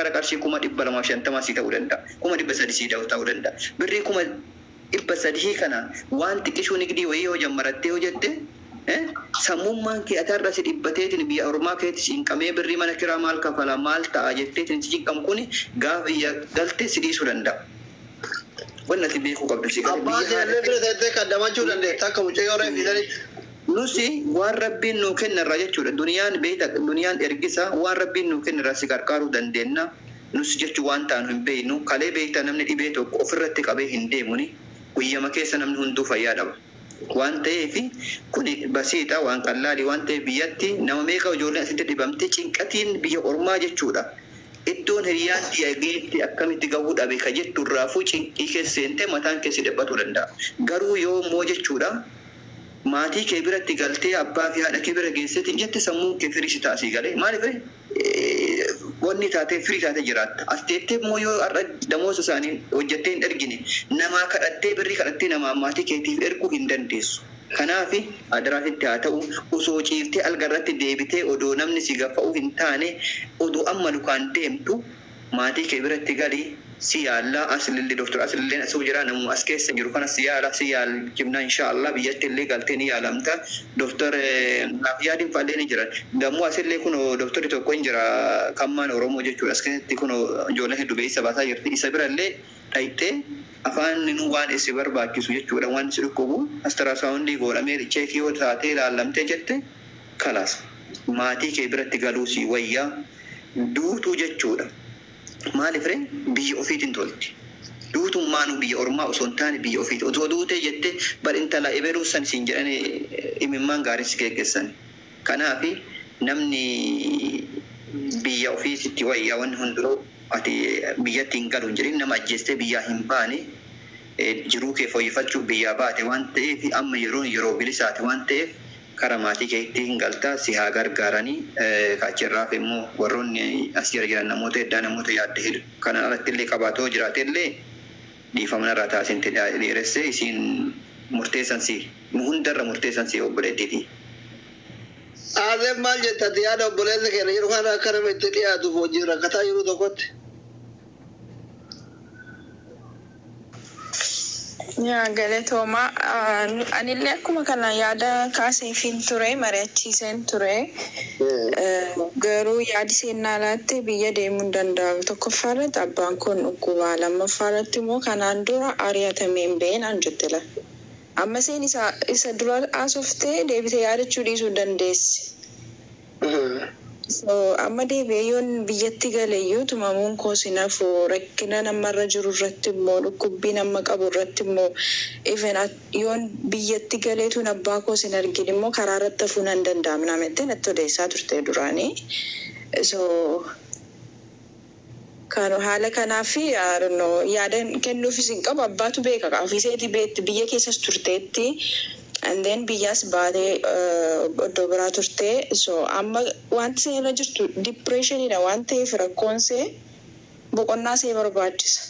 kara qarshii 250,000 sii ta'uu danda'a. 300,000 sii ta'uu danda'a. Birrii 300,000 kana waan xiqqishuu nigdii wayii yoo jammarattee yoo jette, sammummaan kee ati har'a si dhibbateetiin biyya ormaa keetti cinqamee birrii mana kiraa maal kafala maal ta'a jetteetiin si cinqamu kuni gaafa biyya galte si dhiisuu danda'a. Wanni ati beekuu qabdu si gale Abbaa biyya kee haadha illee bira teettee kaddamachuu dandeetta akka mucayyoo reefi sanitti. Nusi waan Rabbiin nuu kenne irraa jechuudha. Duniyaan beeyta, duniyaan ergisa, waan Rabbiin nuu kenne irraa si qarqaaruu dandeenna. Nus jechu waan taanu hin beeynu. Kalee beeyta namni dhibee tokko ofirratti qabee hin deemuni. Guyyama keessa namni hunduu fayyaa dhaba. Waan taheef kuni basiixa, waan qallaali waan taheef biyyatti nama meeqa ijoolleen asitti dhibamte cinqatiin biyya ormaa jechuudha. Iddoon hiriyaan tiyya geette akkamitti gahuu dhabe ka jettu irraafuu cinqii keessa seentee mataan kee si dhiphatuu danda'a. Garuu yoo immoo jechuudha maatii kee biratti galtee abbaa fi haadha kee bira geesseetiin jette sammuun kee firii si ta'a sii galee maaliif ree wanni taatee firii taatee jiraatta. As teettee immoo yoo har'a damooza isaanii hojjattee hin ergine namaa kadhattee birrii kadhattee namaa maatii keetiif erguu hin dandeessu. Kanaaf adaraa sitti haa ta'u osoo ciiftee alga irratti deebitee odoo namni si gafa'uu hin taane odoo amma lukaan deemtu maatii kee biratti gali si yaalla aslillee Doktar aslilleen asuu jira namuma as keessa jiru kana si yaala si yaalchifna inshaa Allah biyyatti illee galtee ni yaalamta Doktar naaf yaadin fa'allee ni jira gammoo asillee kunoo doktorri tokko hin jira kammaan Oromoo jechuudha as keessatti kunoo ijoolleen heddu beeksisa baasaa jirti isa birallee dhayxee Afaaninuu waan si barbaachisu jechuudha waan si dhukkubu astrasaawundii goodhamee cheekii yoo taatee ilaallamtee jette kalaas maatii kee biratti galuu sii wayya duutuu jechuudha maalif ree biyya ofiitin tolti duutummaanuu biyya ormaa osoo hin taane biyya ofiiti osoo duutee jette bar intala ebeluu san siin jedhani imimmaan gaarin si geggessan Kanaafi namni biyya ofiititti wayya wanni hundinuu ati biyyatti hin galu hin jedhin nama ajjeestee biyyaa hin baane jiruu kee fooyyefachuuf biyyaa baate waan ta'eef amma yeroon yeroo bilisaati waan ta'eef kara maatii keetti hin galta si haa gargaarani ka achi irraa hafe immoo warroonni as jala jiran namoota eddaa namoota yaadde hedu kanaan alatti illee qabaatu yoo jiraate illee dhiifama narraa taasinti dheeresse isiin murteessan si nu hundarra murteessan si obboleettii tiyya. Azeeb maal jetta ati yaada obboleessa keenya jiru kana akka nama itti dhiyaatuuf wajjin rakkataa jiru tokkotti? Yaa galatooma. Anillee akkuma kana yaada kaaseefiin ture, mari'achiiseen ture. Garuu yaadi isheen naa laatte biyya deemuu hin danda'amu. Tokkoffaa irratti abbaan koo hin dhukkuba. Lammaffaa irratti immoo kanaan dura ari'atamee hin beeyn naan jette la. Amma isheen isa isa dura haasofte deebitee yaadachuu dhiisuu dandeessi. So amma deebi'ee yoon biyyatti gale iyyuu tumamuun koos hin hafu. Rakkinan amma irra jiru irratti immoo dhukkubbiin amma qabu irratti immoo even at yoon biyyatti galeetuun abbaa koos hin argin immoo karaa irratti hafuu nan danda'a minaamin jettee natti odeessaa turte duraanii. So Kanu haala kanaafi I don't know yaada kennuufis hin qabu abbaatu beeka kaa ofii isheetii beekti biyya keessas turteetti and then biyyaas baatee iddoo biraa turte so amma wanti isheen irra jirtu depression dha waan ta'eef rakkoon ishee boqonnaa ishee barbaachisa.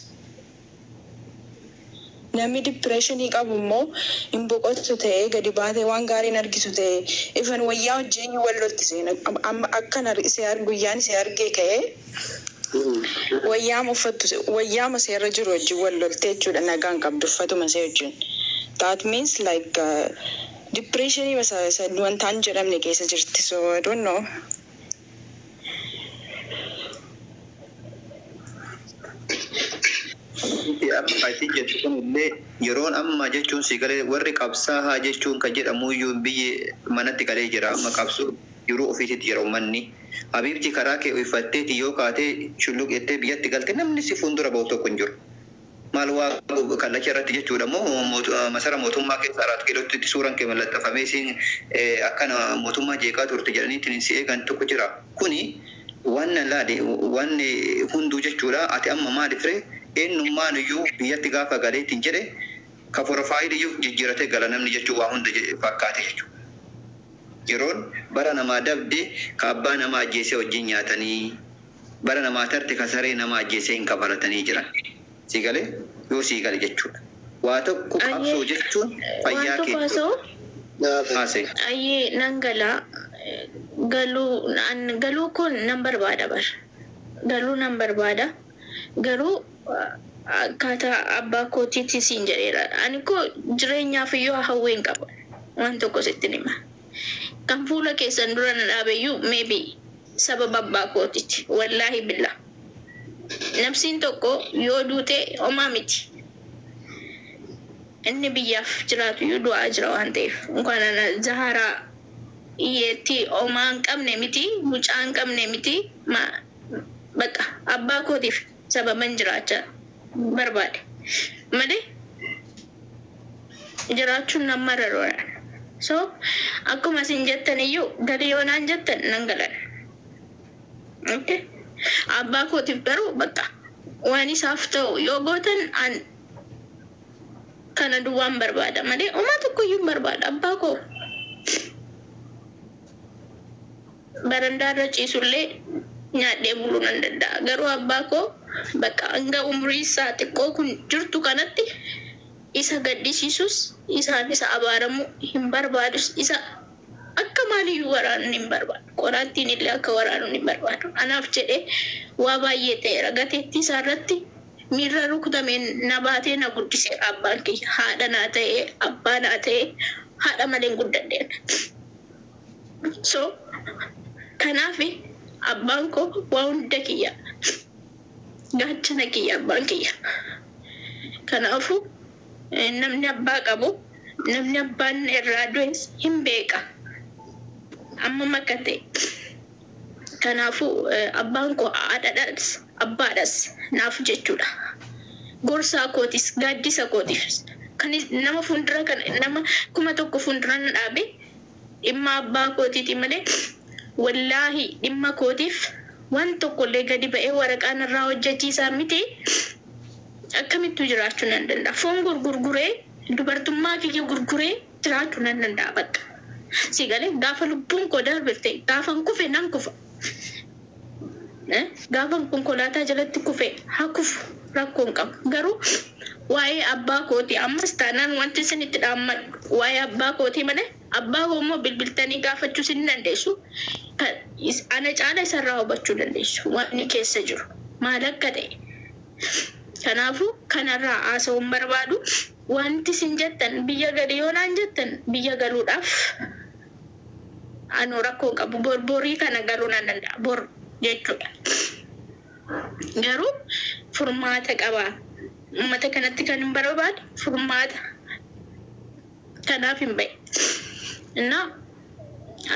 Namni depression qabu immoo hin boqottu ta'ee gadi baatee waan gaarii hin argitu ta'e even wayyaa wajjin wal lolti isheen amma akkan ishee guyyaan ishee argee ka'ee wayyaama uffattu wayyaama ishee irra jiru wajjin wal loltee jechuudha nagaa hin qabdu uffatuma ishee wajjin that means like depression isa wantaan jedhamne keessa jirti so I don't know. Wanti amma ati jettu kun illee yeroon amma jechuun si galee warri qabsaahaa jechuun kan jedhamuyyuu biyyi manatti galee jira amma qabsoo jiruu ofiititti jira ummanni. Habiibti karaa kee uyfatteeti yoo kaatee shulluq jettee biyyatti galte namni si fuundura bahu tokko hin jiru. Maal waa kallacha irratti jechuudha moo masara mootummaa keessa Araat Kiilootti suuran kee mallaxxafamee isiin akkana mootummaa jeeqaa turte jedhaniitiin si eegan tokko jira. Kuni wanna laali wanni hunduu jechuudha ati amma maalif ree eenyummaanuyyuu biyyatti gaafa galeetiin jedhe ka porofaayiliyyuu jijjiiratee gala namni jechuu waa hunda fakkaate jechuudha. Yeroon bara namaa dabde ka abbaa nama ajjeesee wajjin nyaatanii, bara namaa tarte ka saree nama ajjeesee hin kafalatanii jiran. Sii galee? Yoo sii gale jechuudha. Waa tokko Ayyee qabsoo jechuun waan fayyaa tokko keetti haasa'u haasa'e. Ayyee nan gala galuu an galuu kun nan barbaada bar. Galuu nan barbaada. Garuu akkaataa abbaa kootiitti siin jedheera. Ani koo jireenyaaf iyyuu hawween qaba. Waan tokko sittin hima. Kan fuula keessan dura na dhaabeyyuu maybe sababa abbaa kootiiti. Wallaahi billaa. Nafsiin tokko yoo duute homaa miti. Inni biyyaaf jiraatu iyyuu du'aa jira waan ta'eef. Inkaan ana Zaharaa hiyyeettii homaa hin qabne miti, mucaa hin qabne miti. Bakka abbaa kootiif sababan jiraachaa barbaade. Malee jiraachuun nan mararoodha. So akkuma isin jettan iyyuu galii yoo naan jettan nan galan. Okay? Abbaa kootiif garuu bakka waan isaaf ta'u yoo gootan an kana duwwaan barbaada malee homaa tokko iyyuu hin barbaada. Abbaa koo barandaa irra ciisullee nyaadhee buluu nan danda'a. Garuu abbaa koo bakka hanga umurii isaa xiqqoo kun jirtu kanatti isa gaddisiisus, isaan isa abaaramuu hin barbaadus, isa akka maaliyyuu waraanuu hin barbaadu. Qoraattiin illee akka waraanuu hin barbaadu. Anaaf jedhee waa baay'ee ta'eera. Gateettii isaa irratti miirra rukutameen na baatee na guddiseera abbaan kiyya. Haadha naa ta'ee, abbaa naa ta'ee, haadha malee hin guddadheen. So kanaaf abbaan koo waa hunda kiyya. Gaachana kiyya abbaan kiyya. Kanaafuu namni abbaa qabu, namni abbaan irraa du'es hin beeka. Ammam akka ta'e. Kanaafuu abbaan koo haadhadhas abbaadhas naaf jechuudha. Gorsaa kootis, gaaddisa kootis. Kan nama fuuldura kana nama 1000 fuuldura na dhaabe dhimma abbaa kootiiti malee, wallaahi dhimma kootiif waan tokkollee gadi ba'ee waraqaa narraa hojjechiisaa miti, akkamittuu jiraachuu nan danda'a. Foon gurguree, dubartummaa kiyya gurguree jiraachuu nan danda'a bakka. Si galee, gaafa lubbuun koo darbite, gaafan kufe nan kufa. Gaafan konkolaataa jalatti kufe haa kufu, rakkoo hin qabu. Garuu waa'ee abbaa kootii ammas taanaan wanti isinitti dhaammadhu waa'ee abbaa kootii malee, abbaa koo immoo bilbiltanii gaafachuus hin dandeessu. Ana caala isarraa hubachuu dandeessu waan inni keessa jiru maal akka ta'e. Kanaafuu kanarraa haasa'uun barbaadu, wanti isin jettan biyya gali yoo naan jettan biyya galuudhaaf anoo rakkoo hin qabu. Bor borii kana galuu nan danda'a, bor jechuudha. Garuu furmaata qaba. Uummata kanatti kan hin barbaadu furmaata kanaaf hin ba'e. Innaa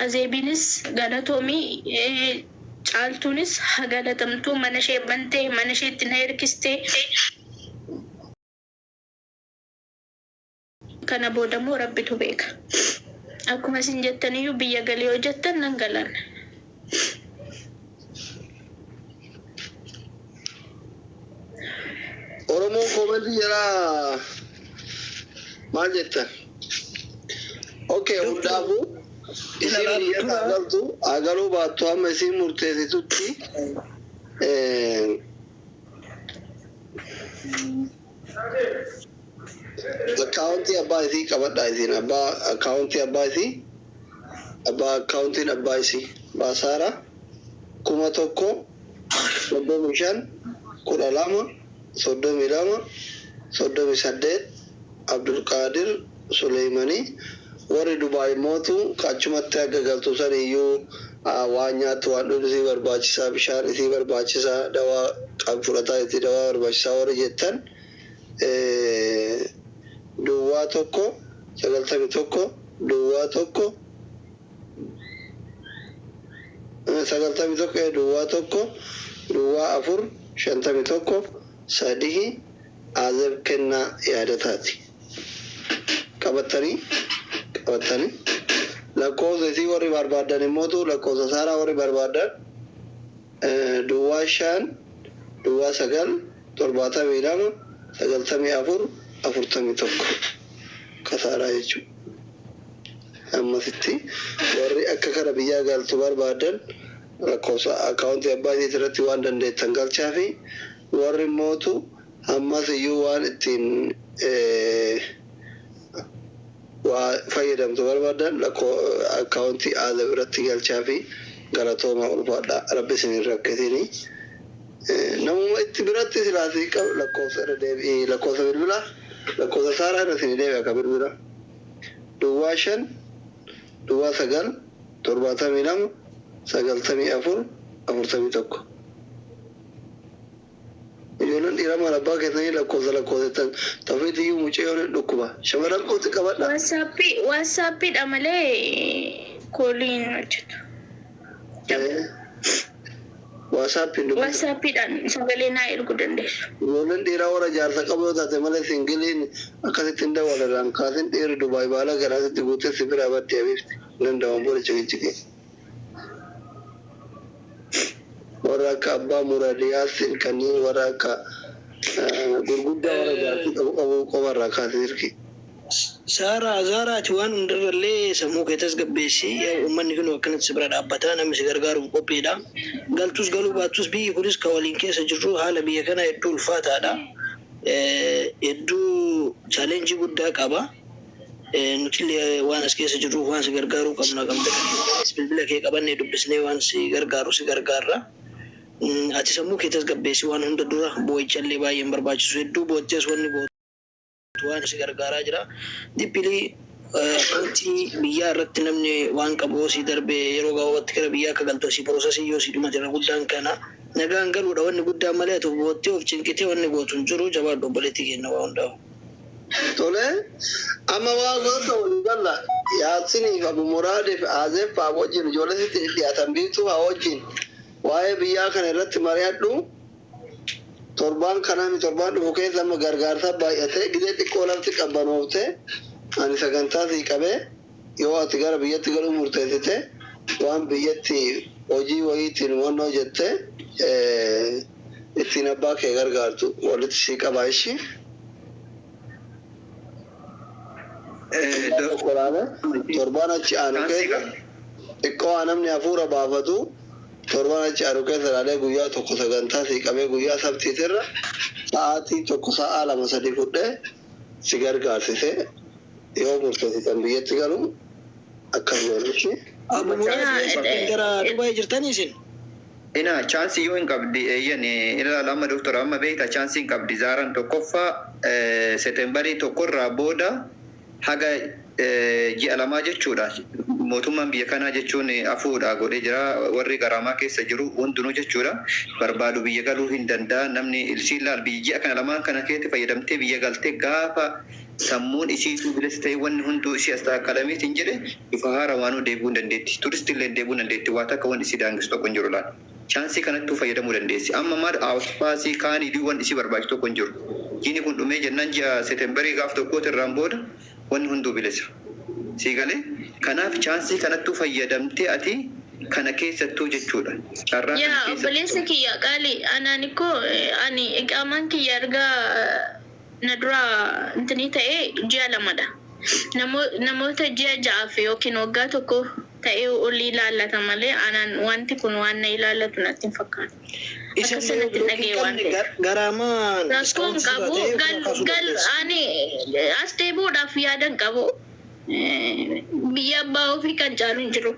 Azeebiinis galatoomii, Caaltuunis haa galatamtuu, mana ishee bantee mana isheetti na hirkistee. Kana boodammoo Rabbitu beeka. Akkuma isin jettaniyyuu biyya galii yoo jettan nan galan. Oromoon koomentii jalaa maal jettan? Okay, hundaafuu isin biyya haa galtu haa galuu baattu hamma isin murteessitutti akkaawuntii abbaa isii qabadhaa. Isin abbaa akkaawuntii abbaa isii, abbaa akkaawuntiin abbaa isii baasaara 1035 12 32 38 Abdulqaadir Suleymanii. Warri Dubaay mootu achumatti akka galtu san iyyuu waan nyaattu, waan dhugdu isii barbaachisaa, bishaan isii barbaachisaa, dawaa qab fudhataa itti dawaa barbaachisaa warri jettan, 01 91 01 91 01 04 51 3 Azeb Kennaa Yaadataati. Qabattanii lakkoofsa isii warri barbaadan immootu, lakkoofsa Saaraa warri barbaadan, 05 09 72 94 41 kasaaraa jechuudha. Ammasitti warri akka kana biyyaa galtu barbaadan lakkoofsa akkaawuntii abbaa isiit irratti waan dandeettan galchaa fi warri mootu ammas iyyuu waan ittiin waa fayyadamtu barbaadan akkaawuntii Aazab irratti galchaa fi galatooma, ulfaadha. Rabbi isin hin rakkisinii. Namuma itti biratti silaasii qabu lakkoofsa irra deebi'ee, lakkoofsa bilbilaa, lakkoofsa saaraa irra isin deebi'a ka bilbilaa. 05 09 72 94 41. Ijoolleen dhiiraa maal abbaa keessanii lakkoofsa lakkoofsettan tafiit iyyuu mucayyoo ni dhukkuba. Shamarran qooti qabadha. WhatsAppiidha malee callii hin hojjetu. WhatsAppiin dubbisa. WhatsAppiidhaan sagalee naa erguu dandeessu. Ijoolleen dhiiraa warra jaarsa qabu yoo taate malee singleiin akkasitti hin dawwala irraan kaasin. Dhiirri Dubaay baala garaasitti guutee si biraa baddee abiifti. Danda'amu booda ciqiciqee. Warra akka abbaa muradiyaasiin kanneen warra akka gurguddaa warra jaarsi qabu qabu qofarraa kaasee hirki. Saaraa, Zaaraati, waan hundarrallee sammuu kee tasgabbeessi. Uummanni kun akkanatti si bira dhaabbataa, namni si gargaaruuf qophiidha. Galtus galuu baattus biyyi kunis kan waliin keessa jirru, haala biyya kana hedduu ulfaataadha. Hedduu challenge guddaa qaba. Nutillee waan as keessa jirruuf waan si gargaaruu qabna qabda. Bilbila kee qabannee dubbisnee waan si gargaaru si gargaarra. Ati sammuu kee tasgabbeessi. Waan hunda dura boo'ichallee baay'een barbaachisu. Hedduu boottees wanni bootu waan si gargaaraa jira. Dippilii accountii biyyaa irratti namni waan qabu yoo si darbe, yeroo gabaabatti gara biyyaa akka galtu asii processii yoo si dhumate, irra guddaan kana nagaan galuudha wanni guddaan malee ati boottee of cinqitee wanni gootu hin jiru. Jabaadhu, obboleettii keenya, waa hundaa'u. Tole, amma waa gosa walii galla. Yaasiniif, Abu Muraadiif, Azeef fa'aa wajjin, ijoollee sitti dhiyaatan biiftuu fa'aa wajjin waa'ee biyyaa kana irratti mari'adhu. Torbaan kanaa torbaan dhufu keessa amma gargaarsa baay'atee gidee xiqqoo lafti qabbanooftee ani sagantaa sii qabee, yoo ati gara biyyatti galuu murteessite, waan biyyatti hojii wayiitiin wannoo jette ittiin abbaa kee gargaartu walitti sii qabaa ishii. Torbaan achi aanu keessa xiqqoo haa namni hafuura baafatu. Torbaan achi aanu keessa ilaalee guyyaa tokko sagantaa sii qabee, guyyaa sabtiitirra sa'aatii 1, sa'aa 2, 3 fudhee si gargaarsise, yoo murteessitan biyyatti galu akkas godhuchi. Abu Muraad, gara Dubaay jirtanii isin? Ina chance yoo hin qabdi, eeyyan ilaala. Amma doktora, amma beekta, chance hin qabdi Zaaraan. Tokkoffaa, September 1rraa booda haga ji'a 2 jechuudha. Mootummaan biyya kanaa jechuun afuudha godhee jira. Warri garaamaa keessa jiru hundinuu jechuudha. Barbaadu biyya galuu hin danda'a. Namni isiin laal, biyya ji'a kana lamaan kana keessatti fayyadamtee biyya galtee, gaafa sammuun isiituu bilisa ta'e, wanni hunduu isii as taakkalamiitiin jedhe, bifa haara waanuu deebi'uu hin dandeetti. Turistii illee deebi'uu hin dandeetti. Waa takka wanni isii daangessu tokko hin jiru laal. Chance kanattuu fayyadamuu dandeessi. Amma maal outpassii kaanii wanni isii barbaachisu tokko hin jiru. Jiini kun dhumee jennaan, ji'a September gaaf tokkooti irraan booda wanni hunduu bilisa. Sii galee? Kanaaf chance kanattuu fayyadamtee ati kana keessattuu jechuudha. Carraa kana Yaa keessattuu. Obboleessa kiyya qaali, anaan ikkoo ani iqaamaan kiyya ergaa na dura intinii ta'ee ji'a 2dha. Namoota ji'a 6f yookiin waggaa 1 ta'ee olii ilaallata malee anaan wanti kun waan na ilaallatu natti hin fakkaatu. Isa Akka sanatti dhagee waan ta'eef. Garaamaa Rakkoon qabu gal ani as deebi'uudhaaf yaadan qabu. Biyya abbaa ofii kan caalu hin jiru.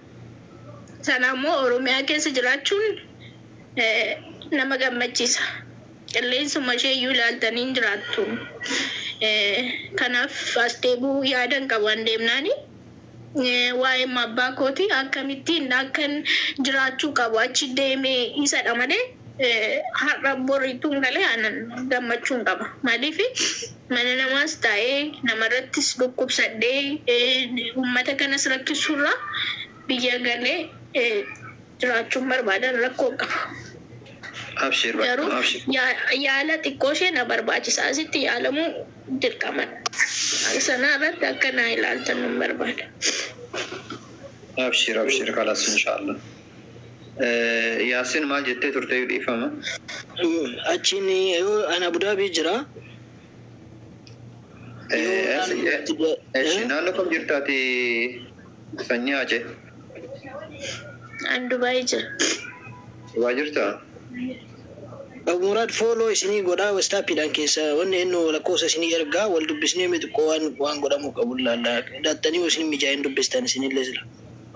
Sana immoo Oromiyaa keessa jiraachuun nama gammachiisa. Qilleensuma ishee iyyuu ilaaltanii hin jiraattu. Kanaaf as deebi'uu yaadan qabu an deemnaani. Waa'ee abbaa kooti akkamittiin akkan jiraachuu qabu achi deemee isadha malee har'a borituun galee anan gammachuun qaba. Maaliif mana namaas taa'ee namarrattis dhukkubsadhee uummata kanas rakkisurra biyya galee jiraachuun barbaadan rakkoo qaba. Abshir. Garuu abshir. Yaala xiqqoo ishee na barbaachisa. Asitti yaalamuu dirqamadha. Sana irratti akka naa ilaaltan nun barbaada. Abshir, abshir, kalas, inshallah. Yaasin, maal jettee turte? Dhiifama. Achiin yoo ani Abu Dhaabii jira. Eshi, naannoo kam jirtaati, sanyii Haacee? An Dubaay jira. Dubaay jirtaa? Abu Muraad, follow isinii godhaa WhatsAppiidhaan keessa wanni inni lakkoofsa isinii ergaa, wal dubbisnee xiqqoo waan godhamuu qabu ilaalla. Daattanii yoo isin mijaa'in dubbistan isinillee sila.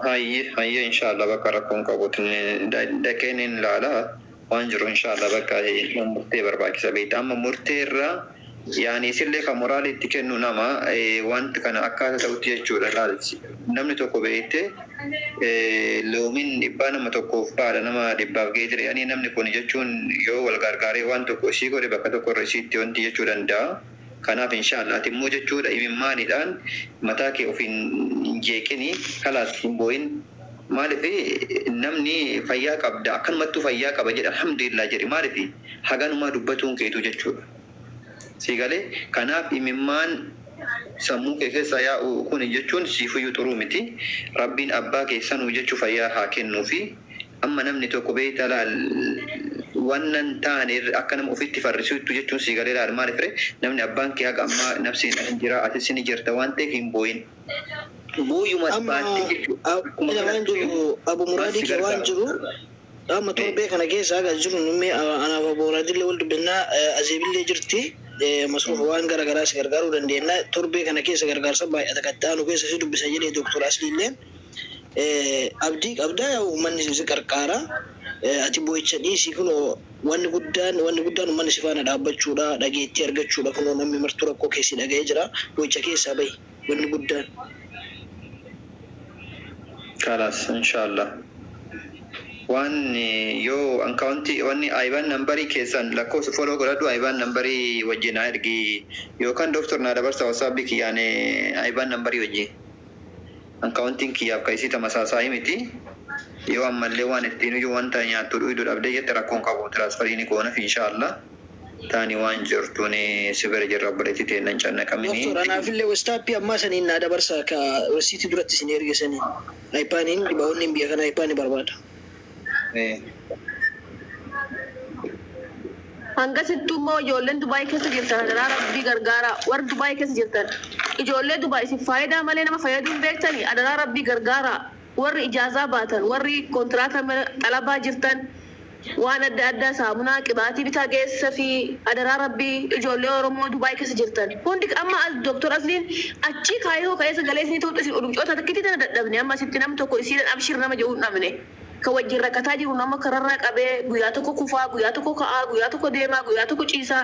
Hayyee, hayyee, inshallah, bakka rakkoon qabutti dhaqeen hin ilaala. Waan jiru inshallah bakka murtee barbaachisa beekta. Amma murtee irraa yaani isillee kan moraalii itti kennu nama wanti kana akkaataa ta'utti jechuudha laalchi. Namni tokko beekte loomiin dhibbaa nama tokkoof baadha nama dhibbaaf ga'ee jira. Yaani namni kun jechuun yoo wal gargaaree waan tokko ishii godhe bakka tokko irra ishiitti wanti jechuu danda'a. Kanaaf inshallah ati immoo jechuudha imimmaaniidhaan mataa kee ofiin hin jeeqini kalaas hin boo'in. Maaliif namni fayyaa qabda akkanumattuu fayyaa qaba jedha alhamdulillah jedhi maaliif haganumaa dubbatuun keetu jechuudha. Si galee kanaaf imimmaan sammuu kee keessa yaa'u kun jechuun siifuyyuu xuruu miti. Rabbiin abbaa keessanuu jechuu fayyaa haa kennuufi amma namni tokko beekta laal wannan taane akka nama ofitti farrisuuttu jechuun si galee laal maaliif ree namni abbaan kee haga ammaa nafsiin hin jira atis ni jirta waan ta'eef hin boo'in. Booyuma Amma baattee jechuudha. Akkuma ila waan jiru Abu Maal Muraadii si kee waan gargaara? jiru amma torbee kana keessa haga jiru nummee anaaf Abu Muraadillee wal dubbannaa Azeebillee jirti masruufa waan gara garaa si gargaaruu dandeenya torbee kana keessa gargaarsa baay'ata qaxxaanu keessa si dubbisa jedhee Doktor Asliilleen abdii qabdaa yaa uummanni si qarqaara ati boo'icha dhiisii kunoo wanni guddaan uummanni si faana dhaabbachuudha dhageettii argachuudha kunoo namni martuu rakkoo keessi dhaga'ee jira boo'icha keessaa bahi wanni guddaan. Kalaas inshallah. Waan yoo akkaawuntii wanni IBAN nambarii keessan lakkoofsa follow godhadhu IBAN nambarii wajjin haa ergi yookaan doktor naa dabarsa WhatsAppii kiyyaan IBAN nambarii wajjin. Akkaawuntiin kiyyaaf ka isii tamasaasaa miti. Yoo ammallee waan ittiin iyyuu wanta nyaattu dhuydu dhabdee jette rakkoon qabu transferii ni goonaf inshallah. Taani waan jirtuun si bira jirra obboleettii ta'e nan cannaqamini. Doktor anaafillee WhatsAppii ammaa saniin naa dabarsa ka rasiitii duratti isin erge saniin. IBANiin dhibaa'onni biyya kana IBANii barbaada. Hangasittuu immoo ijoolleen Dubaay keessa jirtan adaraa rabbii gargaara. Warri Dubaay keessa jirtan ijoollee Dubaay isin faayidaa malee nama fayyaduu hin beektani adaraa rabbii gargaara. Warri ijaazaa baatan warri kontiraata xalabaa jirtan waan adda addaa saamunaa qibaatii bitaa geessa fi adaraa rabbii ijoollee Oromoo Dubaay keessa jirtan. Hundi amma as Dooktor Asliin achii kaayiroo ka'ee sagalee isinii ta'utti isin udumcoota takkitti tana dadhabne amma asitti nam tokko isiidhaan abshir nama jedhu hin dhabne. Kan wajjin rakkataa jiru nama kararraa qabee guyyaa tokko kufaa, guyyaa tokko ka'aa, guyyaa tokko deemaa, guyyaa tokko ciisaa.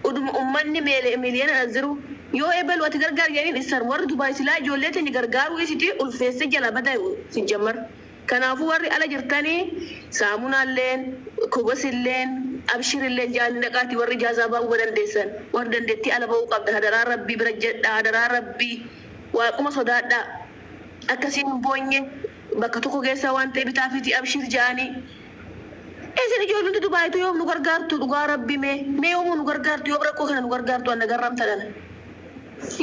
Uduma ummanni miiliyoona as jiru yoo ebalu ati gargaar jedhaniin isaan warri Dubaay silaa ijoollee teenya gargaaruu isiti ulfeessee jala bada si jammar. Kanaafuu warri ala jirtanii saamunaalleen, kobosilleen, abshirilleen jaanni dhaqaati warri ijaazaa ba'uu dandeessan. Warri dandeettii ala ba'uu qabda. Hadaraa rabbii bira jedhaa, hadaraa rabbii waaquma sodaadhaa. Akkasiin hin boonye bakka tokko keessaa waan ta'e bitaa fiti abshir ja'anii. Isin ijoolleen Dubaayitu yoom nu gargaartu dhugaa rabbi mee yoomuu nu gargaartu yoom rakkoo kana nu gargaartu anna garramtadhan.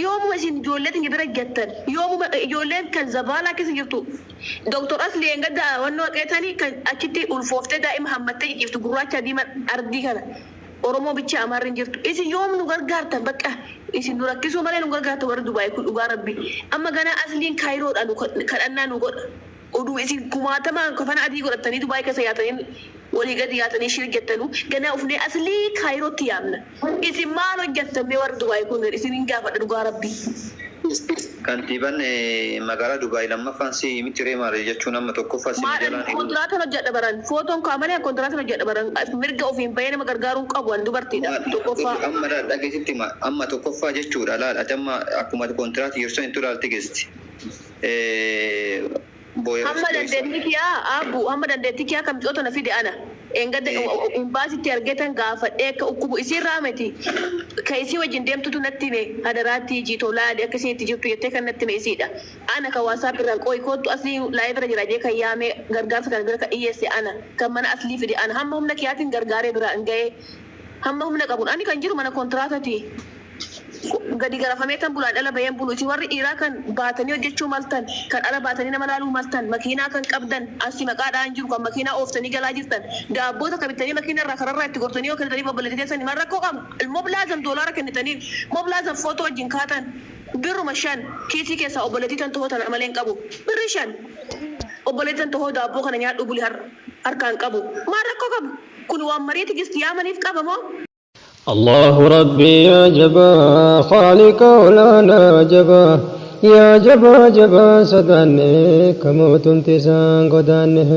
Yoomuma isin ijoollee teenya bira gattan yoomuma ijoolleen kan zabaalaa keessa jirtu Doktor Asli engadda wannoo haqeetanii kan achitti ulfooftee daa'ima hammattee cicciiftu gurraacha diimaa ardii kana Oromoo bicha Amaarri hin jirtu. Isin yoom nu gargaartan bakka isin nu rakkisuu malee nu gargaartan warri Dubaay kun dhugaa rabbi. Amma ganaa Asliin Kaayiroodha nu kadhannaa nu godha. Oduu isin kumaatamaan kafana adii godhatanii Dubaay keessa yaatanii walii gadi yaatanii shir jettanu ganaa ufnee Aslii Kaayirootti yaamna. Isin maal hojjettan mee warri Dubaay kun isin hin gaafadha dhugaa rabbi. Kantiibaan magaalaa Dubaay lammaffaan si miti ree maali jechuun amma tokkoffaa si Maal jalaan hidhu. kontiraatan hojjedha baran footoon kaa malee kontiraatan hojjedha baran mirga ofiin bahee nama gargaaruu qabu ani dubartiidha tokkoffaa. Amma dhageessitti amma tokkoffaa jechuudha laal ati amma akkuma kontiraati yeroo itti ilaalte geessi. Hamma dandeettii kiyyaa abbu hamma dandeettii kiyyaa kan mi'oota na fide ana. Engadda imbaasitti argetan gaafadhee akka ukkubu isiirraa miti. Ka isii wajjin deemtutu natti hime hadaraatti jiitoo laali akka isiin itti jirtu jettee kan natti hime isiidha. Ana kan WhatsApp irraan qooyi kootu asii live irra jira jee kan yaamee gargaarsa kana bira kan dhiyyeesse ana kan mana aslii fide ana hamma humna kiyyaatiin gargaaree bira hin ga'ee hamma humna qabuun ani kan jiru mana kontiraatati. Gadi garafamee kan bulaan ala baheen bulu isin warri dhiiraa kan baatanii hojjechuu maltan kan ala baatanii nama laaluu maltan makiinaa kan qabdan asi maqaadhaan jiru kan makiinaa ooftanii galaa jirtan daabboota kan bitanii makiinaa irraa kararraa itti gortanii yoo kennitanii obboleettii keessanii maal rakkoo qaba moblaazam doolaara kennitanii moblaazam footoo wajjin kaatan birruma shan kiisii keessaa obboleettii tan tohoo tana malee hin qabu birri shan obboleettii tan tohoo daabboo kana nyaadhu buli harkaan qabu maal rakkoo qabu kun waan mariiti gisti yaamaniif qaba moo. الله ربي يا جبا خالق ولانا جبا يا جبا جبا صداني كموت انتسان قدانه.